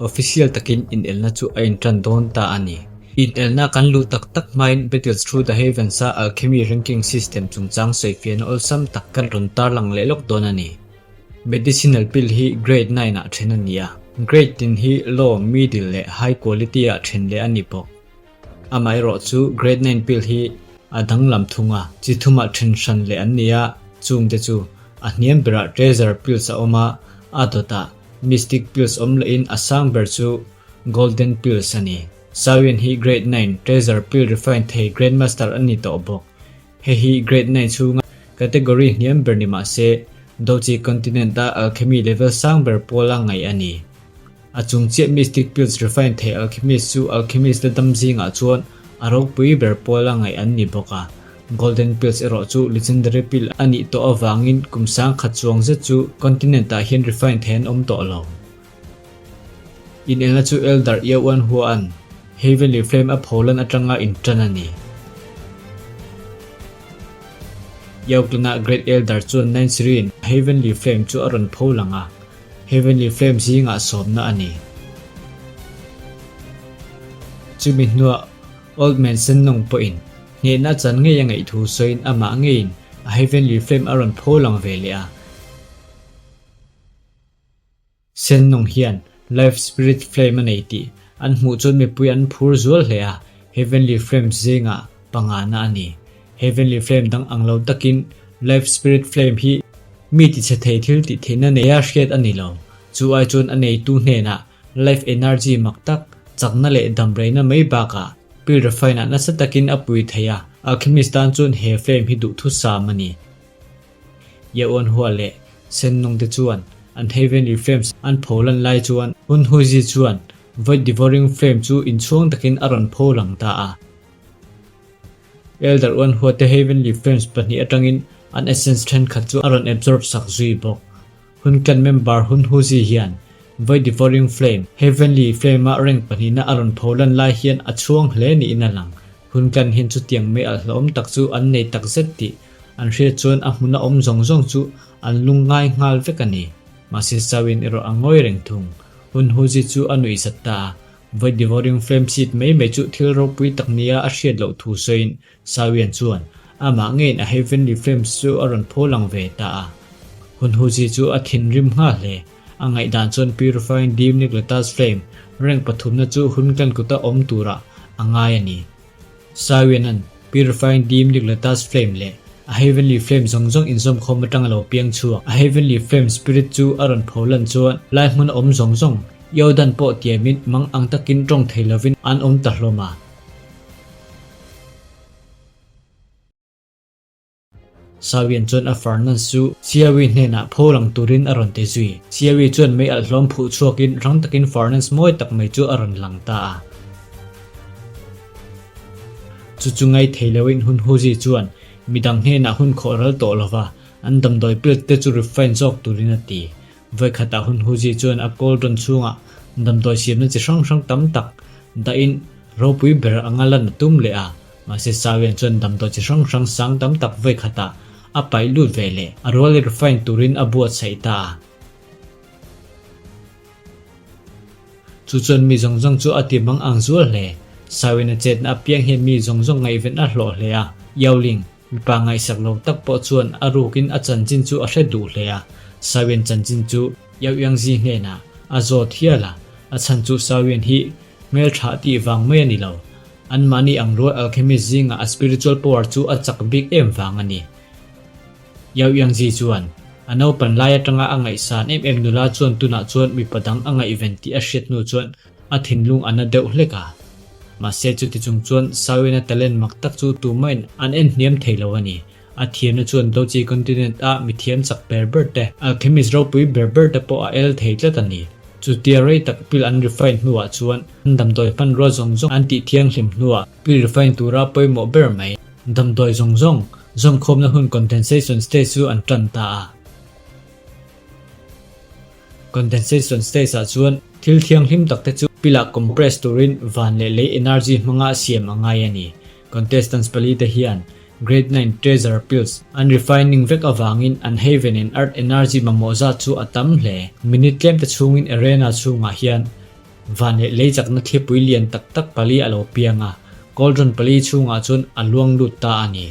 official takin inelna chu a intan dawn ta a ni. Inelna kan luh tak tak hmain Battles Through the Heavens-a Alchemy Ranking System chungchang sawifiahna awlsam tak kan rawn tarlang leh lawk dawn a ni. Medicinal pill hi Grade Nine ah then a ni a, Grade tin hi Low, Middle leh High Quality ah then leh a ni bawk. Amaherawh chu Grade Nine pill hi a danglam thung a, chi thumah then hran leh an ni a, chungte chu a hniam berah Treasure pills a awm a, a dawtah Mystic pills awm lehin a sang ber chu Golden pills a ni. Sawin hi Grade Nine Treasure pill refine thei Grandmaster a ni tawh bawk. Hei hi Grade Nine chhunga category hniam ber ni mah se, Dochi continent-a alchemy level sang ber pawla ngaih a ni. A chung chiah Mystic Pills refine thei alchemist chu alchemist la dam zingah chuan a ropui ber pawla ngaih an ni bawk a. Golden Pills erawh chu legendary pill a nih tawh avangin kum sangkhat chuang zet chu continent ah hian refine thei an awm tawh lo. Inelna chu Elder Iauan Hua'n Heavenly Flame a pholan atanga intan a ni. Iautlana Great Elder chuan Ninesrin Heavenly Flame chu a rawn pholang a. Heavenly Flame zingah sawmna a ni. Chumi hnuah Old Man Sennong pawhin hnehna chan ngei a ngaih thu sawiin amah ngeiin a Heavenly Flame a rawn pho lang ve leh a. Sennong hian Life Spirit Flame a nei tih an hmuh chuan mipui an phur zual hle a, Heavenly Flames zingah pangana a ni. Heavenly Flame dang ang lo takin Life Spirit Flame hi mi tichhe thei thil tih theihna neia hriat a ni lo. Chu ai chuan a neitu hnenah Life Energy mak tak, chakna leh damreina mai bakah pil refine-ah nasa takin a pui thei a, alchemist tan chuan he flame hi duhthusam a ni. Yeon Hua leh Sen Nung te chuan an Heavenly Flames an pholan lai chuan Hun Huizi chuan Void Devouring Flame chu inchhuang takin a rawn pholang ta a. Elder Uanhua te Heavenly Flames pahnih atangin an essence thenkhat chu a rawn absorb sak zui bawk. Hun clan member Hun Huzi hian Void Devouring Flame, Heavenly Flame-a rank pahnihna a rawn pho lan lai hian a chhuang hle niin a lang. Hun clan hian chutiang mei alh hlauhawm tak chu an nei tak zet tih an hriat chuan a hmuna awm zawng zawng chu an lungngai nghal vek a ni. Mahse Chauin erawh a ngawi reng thung. Hun Huzi chu a nuihzat ta a, Void Devouring Flame seed mai mai chu thil ropui tak nia a hriat loh thu sawiin Sawian chuan amah ngeiin a Heavenly Flames chu a rawn pho lang ve ta a. Hun Huzi chu a thinrim nghal hle. A ngaihdan chuan Purifying Demonic Lotus Flame rank pathumna chu hun kan kuta awm turah a ngai a ni. Sawianan Purifying Demonic Lotus Flame leh a Heavenly Flame zawng zawng inzawmkhawm atang a lo piang chhuak. A Heavenly Flame Spirit chu a rawn pho lan chuan lai hmuna awm zawng zawng Yodan pawh tiamin mang ang takin tawng thei lovin an awm ta hlawm a. Sawian chuan a Fernands chu Siawi hnenah pho lang turin a rawn ti zui. Siawi chuan mei alh hlawm phuh chhuakin rang takin Fernands mawi tak mai chu a rawn lang ta a. Chu chu ngai thei loin hun Huzi chuan midang hnenah hun khawh ral tawh lova an damdawi pilt te chu refine zawk turin a ti. Vawikhatah hun Huzi chuan a cauldron chhungah damdawi siamna chi hrang hrang tam tak dahin ropui ber anga lan a tum leh a, mahse Sawian chuan damdawi chi hrang hrang sang tam tak vawikhatah a paih lut ve leh a rual refine turin a buatsaih ta a. Chu chuan mi zawng zawng chu a ti mang ang zual hle. Sawian a chetna apiang hian mi zawng zawng ngaihven a hlawh hle a, Yaoling, Mipa ngaihsak lo tak pawh chuan a rukin a chanchin chu a hre duh hle a, Sawian chanchin chu Yao Yangzi hnenah a zawt hial a, a chhan chu Sawian hi hmeltha tih vang mai a ni lo. Anmahni ang rual alchemist zingah a spiritual power chu a chak bik em vang a ni. Yao Yangzi chuan a naupan lai atanga a ngaihsan em em nula chuan tunah chuan mipa dang a ngaihven tih a hriat hnu chuan A thinlung a na deuh hlek a. Mahse chuti chung chuan Sawina talent mak tak chu tumahin an en hniam thei lo a ni. A thiamna chuan Dochi continent a mithiam chak ber ber te, alchemist ropui ber ber te pawh a el thei tlat a ni. Chutia rei tak pil an refine hnuah chuan an damdawi hmanrua zawng zawng an tih thianghlim hnuah pil refine tura pawimawh ber mai damdawi zawng zawng zawmkhawmna hun condensation stage chu an tan ta a. Condensation stage ah chuan thil thianghlim tak te chu pilah compress turin van leh lei energy hmanga siam a ngai a ni. Contestants pali te hian Grade 9 Treasure Pills an refining vek avangin an Heaven and Earth energy mamawh zat chu a tam hle. Minute tlem te chhungin arena chhungah hian van leh lei chakna thlipui lian tak tak pali a lo piang a, cauldron pali chhungah chuan a luang lut ta a ni.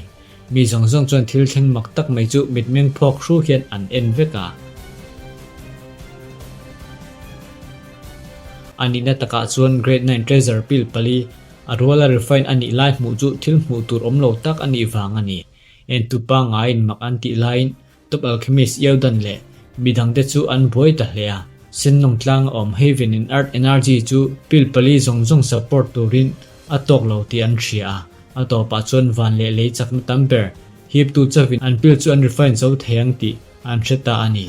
Mi zawng zawng chuan thil thleng mak tak mai chu mitmeng phawk hru hian an en vek a. A nihna takah chuan Grade 9 Treasure Pill pali a ruala refine a nih lai hmuh chu thil hmuh tur awm lo tak a nih vang a ni. Entu pangaiin mak an tih laiin Top Alchemist Yodan leh midangte chu an buai ta hle a. Sennawng tlang a awm Haven in Earth Energy chu pill pali zawng zawng support turin a tawk lo tih an hria a. A tawpah chuan van leh lei chakna tam ber hiptu chavin an pill chu an refine zo thei ang tih an hre ta a ni.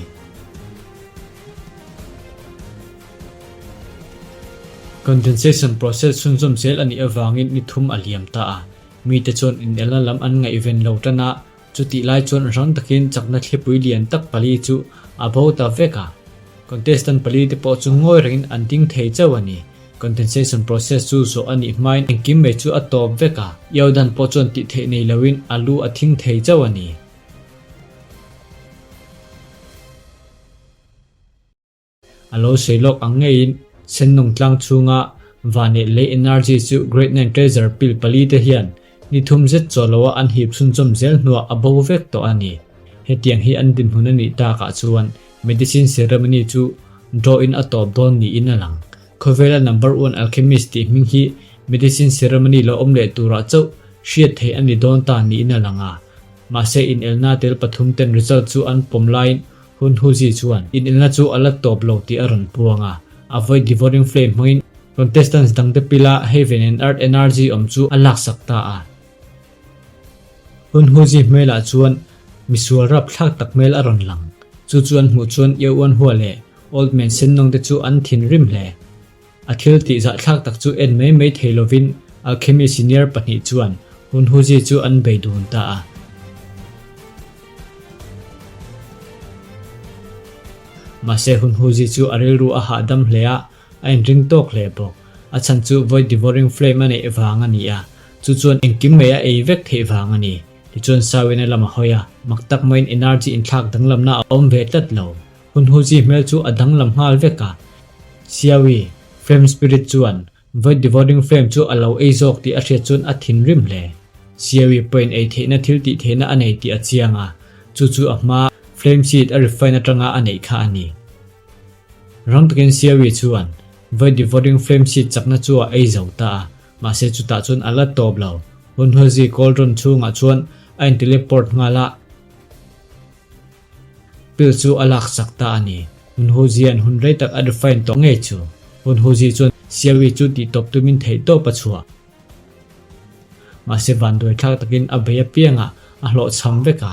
Condensation process chhunzawm zel a nih avangin ni thum a liam ta a. Mite chuan inelna lam an ngaihven lo tan a, Chutih lai chuan rang takin chakna thlipui lian tak pali chu a bo ta vek a. Contestant pali te pawh chu ngawi rengin an ding thei chauh a ni. Condensation process chu zawh a nih hmain engkim mai chu a tawp vek a. Yodan pawh chuan tih theih nei loin a lu a thing thei chauh a ni. A lo sawi lawk ang ngeiin Sennawng tlang chhunga van leh lei energy chu Great Nine Treasure pil pali te hian ni thum zet chaw loa an hip chhunchawm zel hnuah a bo vek tawh a ni. Hetiang hi an dinhmun a nih takah chuan Medicine Ceremony chu draw in a tawp dawn niin a lang. Khawvela number one alchemist tih hming hi Medicine Ceremony lo awm leh turah chauh hriat theih a ni dawn ta niin a lang a. Mahse inelna tel pathum ten result chu an pawm laiin Hun Huzi chuan inelna chu a la tawp lo tih a rawn puang a, a vawi Devouring Flame hmangin contestants dangte pila Heaven and Earth Energy awm chu a laksak ta a. Hun Huzi hmelah chuan misual rapthlak tak hmel a rawn lang. Chu chu an hmuh chuan Yeuan Hua leh Old Man Sennong te chu an thinrim hle. A thil tih zahthlak tak chu en mai mai thei lovin Alchemy Senior pahnih chuan. Hunhuzi chu an bei dun ta a. Mahse Hunhuzi chu a rilru a hahdam hle a, a inring tawk hle bawk. A chhan chu Void Devouring Flame a neih vang a ni a, chu chuan engkim mai a ei vek theih vang a ni. Tichuan Sawina lam a hawi a, mak tak maiin energy inthlak danglamna a awm ve tlat lo. Hunhuzi hmel chu a danglam nghal vek a. Xiaoyi, Flame Spirit chuan Void Devouring Flame chu a lo ei zawk tih a hriat chuan a thinrim hle. Xiaoyi pawhin ei theihna thil tih theihna a nei tih a chiang a, chu chu a hmaa Flame Seed a refine atanga a neih kha a ni. Rang takin Xiaoyi chuan Void Devouring Flame Seed chakna chu a ei zo ta a, mahse chutah chuan a la tawp lo. Hunhuazi cauldron chhungah chuan a in-teleport nghal a. Pill chu a lak chak ta a ni. Hunhuzian hun rei tak a refine tawh ngei chu. Hunhuzi chuan Xiaoyi chu tih tawp tumin theih tawp a chhuah. Mahse vanduai thlak takin a bei apiangah a hlawhchham vek a.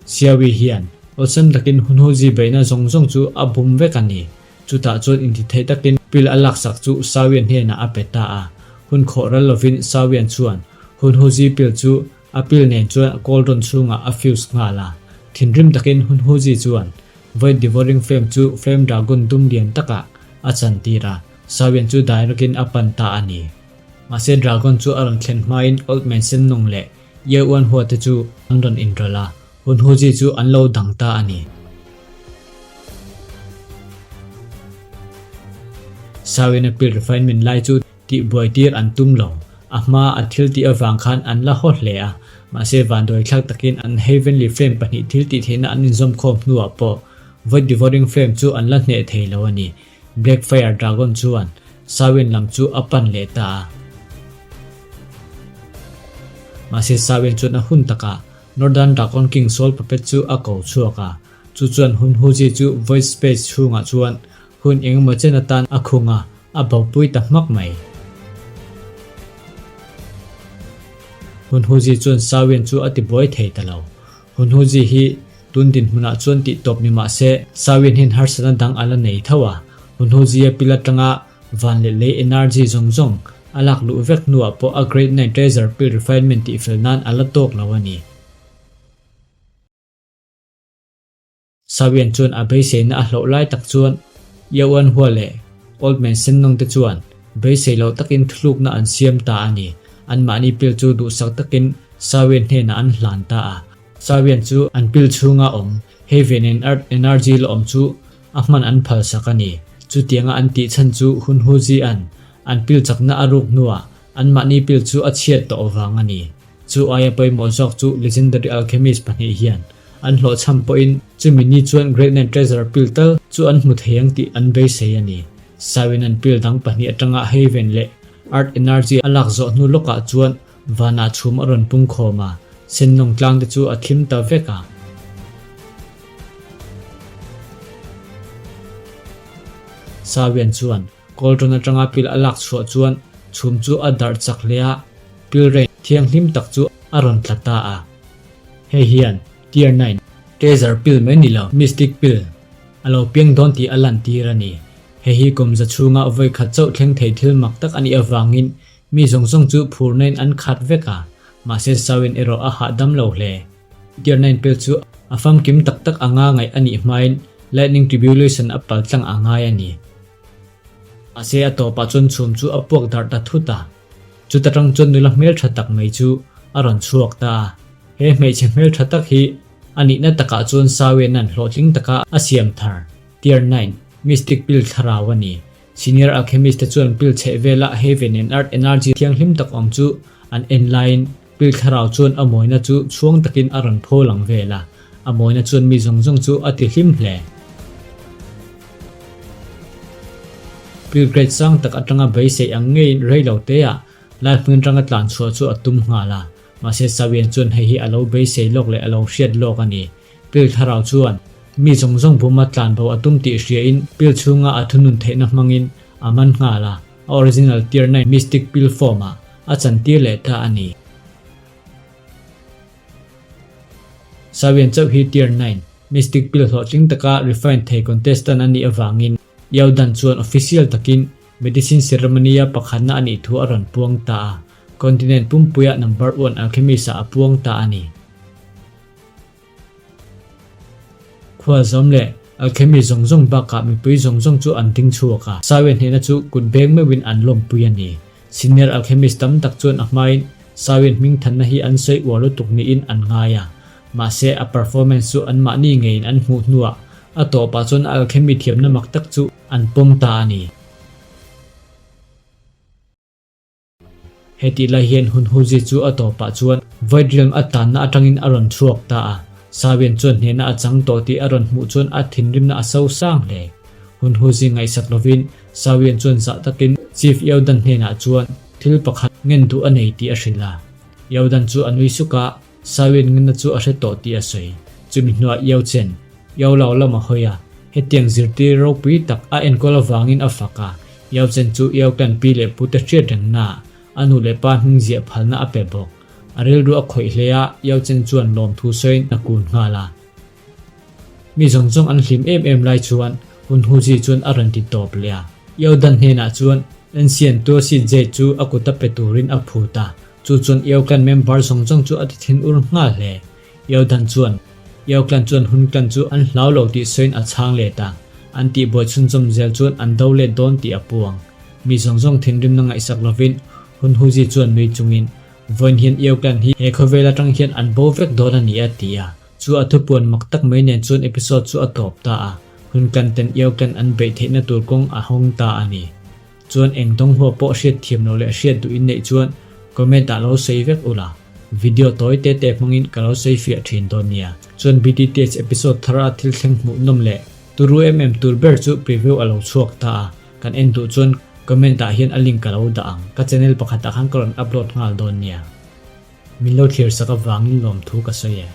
Xiaoyi hian awlsam takin Hunhuzi beihna zawng zawng chu a bum vek a ni. Chutah chuan intithei takin pill a laksak chu Xiaoyian hnenah a pe ta a. Hun khawh ral lovin Xiaoyian chuan Hunhuzi pill chu A pil nen chuan a cauldron chhungah a fuse nghal a. Thinrim takin Hunhuzi chuan Void Devouring Flame chu Flame Dragon dum lian takah a chantir a, Sawian chu direct-in a pan ta a ni. Mahse Dragon chu a rawn thlen hmain Old Man Sennong leh Ye Uanhua te chu an rawn inrawlh a, Hunhuzi chu an lo dang ta a ni. Sawian a pil refinement lai chu Tihbuai tir an tum lo. A hma a thil tih avang khan an la haw hle a, mahse vanduai thlak takin an Heavenly Flame pahnih thil tih theihna an inzawm khawm hnuah pawh Void Devouring Flame chu an la hneh thei lo a ni. Black Fire Dragon chuan Samhain lam chu a pan leh ta a. Mahse Samhain chuan a hun takah Northern Dragon King Soul Puppet chu a ko chhuak a, chu chuan Hunhuzi chu Void Space chhungah chuan Hun engemaw chen atan a khung a, a bopui ta hmak mai. Hunhuzi chuan Sawin chu a ti buai thei ta lo. Hunhuzi hi tun dinhmunah chuan tih tawp ni mah se, Sawin hian harsatna dang a la nei tho a. Hunhuzia pil atanga van leh lei energy zawng zawng a lak luh vek hnuah pawh a Great Nine Treasure Pill Refinement tihfel nan a la tawk lo a ni. Sawian chuan a beiseina a hlauh lai tak chuan Yauan Hua leh Old Man Sennong te chuan beisei loh takin thulukna an siam ta a ni. Anmahni pil chu duhsak takin Sawian hnenah an hlan ta a. Sawian chu an pil chhunga awm Heaven and Earth energy la awm chu a hman an phalsak a ni. Chutianga an tih chhan chu Hun Hu Zi-a'n an pil chakna a ruk hnuah anmahni pil chu a chhiat tawh vang a ni. Chu aia pawimawh zawk chu Legendary Alchemist pahnih hian an hlawhchham pawhin chumi ni chuan Great Nine Treasure pil tal chu an hmu thei ang tih an beisei a ni. Sawin an pil dang pahnih atanga Haven leh Earth Energy a lak zawh hnu lawkah chuan vanah chhum a rawn pung khawm a, sennawng tlang te chu a thim ta vek a. Sawian chuan Cauldron atanga pil a lak chhuah chuan chhum chu a darh chak hle a, pil rain thianghlim tak chu a rawn tla ta a. Hei hian Tier 9 Treasure Pill mai ni lo, Mystic Pill a lo piang dawn tih a lantir a ni. Hei hi kum za chhunga vawi khat chauh thleng thei thil mak tak a nih avangin mi zawng zawng chu phurnain an khat vek a, mahse Sawin erawh a hahdam lo hle. Tier 9 Pill chu a famkim tak tak anga ngaih a nih hmain Lightning Tribulation a paltlang a ngai a ni. Mahse a tawpah chuan chhum chu a puak darh ta thut a. Chuta tang chuan nula hmeltha tak mai chu a rawn chhuak ta a. He hmeichhe hmeltha tak hi a nihna takah chuan Sawianan hlawhtling taka a siam thar, Tier 9, Mystic Pill thlarau a ni. Senior Alchemist te chuan pill chheh vela Heaven and Earth energy thianghlim tak awm chu an en laiin pill thlarau chuan a mawina chu chhuang takin a rawn pho lang vel a. A mawina chuan mi zawng zawng chu a ti hlim hle. Pill grade sang tak atanga beisei ang ngeiin rei lo teah lai hmun atanga tlan chhuah chu a tum nghal a. Mahse Sawian chuan hei hi a lo beisei lawk leh a lo hriat lawk a ni. Pill thlarau chuan mi zawng zawng buma tlan bo a tum tih hriain pill chhunga a thunun theihna hmangin a man nghal a, a original Tier 9 Mystic Pill form-ah a chantir leh ta a ni. Sawian chauh hi Tier 9 Mystic Pill hlawhtling taka refine thei contestant a nih avangin Yao Dan chuan official takin Medicine Ceremony-a pakhatna a nih thu a rawn puang ta a. Continent pumpuia number one alchemist ah a puang ta a ni. Khual zawm leh alchemy zawng zawng bakah mipui zawng zawng chu an ding chhuak a, Sawian hnehna chu kut beng meuhin an lawmpui a ni. Senior alchemist tam tak chuan a hmain Sawian hmingthanna hi an sawi uar lutuk niin an ngai a, mahse a performance chu anmahni ngeiin an hmuh hnuah a tawpah chuan alchemy thiamna mak tak chu an pawm ta a ni. Hetih lai hian hun Huzi chu a tawpah chuan Void Realm a tanna atangin a rawn chhuak ta a, Sawian chuan hnehna a chang tawh tih a rawn hmuh chuan a thinrimna a so sang hle. Hun Huzi ngaihsak lovin Sawian chuan zah takin Chief Yodan hnenah chuan thil pakhat ngen duh a nei tih a hrilh a. Yodan chu a nui suk a, Sawian ngenna chu a hre tawh tih a sawi. Chumi hnuah Yao Chen, Yao Lao lam a hawi a, hetiang zirtir ropui tak a enkawl avangin a fak a, Yao Chen chu Yao Clan pi leh pute hriat rengna a nu leh pa hming ziah phalna a pe bawk. A rilru a khawih hle a, Yao Chen chuan lawmthu sawiin a kun nghal a. Mi zawng zawng an hlim em em lai chuan Hun Huzi chuan a rawn ti tawp leh a. Yao Dan hnenah chuan Ancient Tuo Si Jade chu a kut a pe turin a phut a, chu chuan Yao Clan member zawng zawng chu a ti thin ur nghal hle. Yao Dan chuan, Yao Clan chuan Hun Clan chu an hlau lo tih sawiin a chhang let a, an tihbuai chhunzawm zel chuan an do let dawn tih a puang. Mi zawng zawng thinrimna ngaihsak lovin Hun Huzi chuan nui chungin, Vawiin hian Yao Clan hi he khawvel atang hian an bo vek dawn a ni a ti a. Chu a thupuan mak tak mai nen chuan episode chu a tawp ta a, Hun Clan ten Yao Clan an beih theihna tur kawng a hawng ta a ni. Chuan eng dawng hua pawh hriat thiam lo leh hriat duh in neih chuan comment ah lo sawi vek ula, video tawi te te hmangin ka lo sawi fiah thin dawn nia. Chuan BTTH episode thar a thil thleng hmuh nawm leh turu em em tur ber chu preview a lo chhuak ta a, kan en duh chuan comment ah hian a link ka lo dah ang, ka channel pakhat ah khan ka rawn upload nghal dawn nia. Min lo thlir sak avangin lawmthu ka sawi e.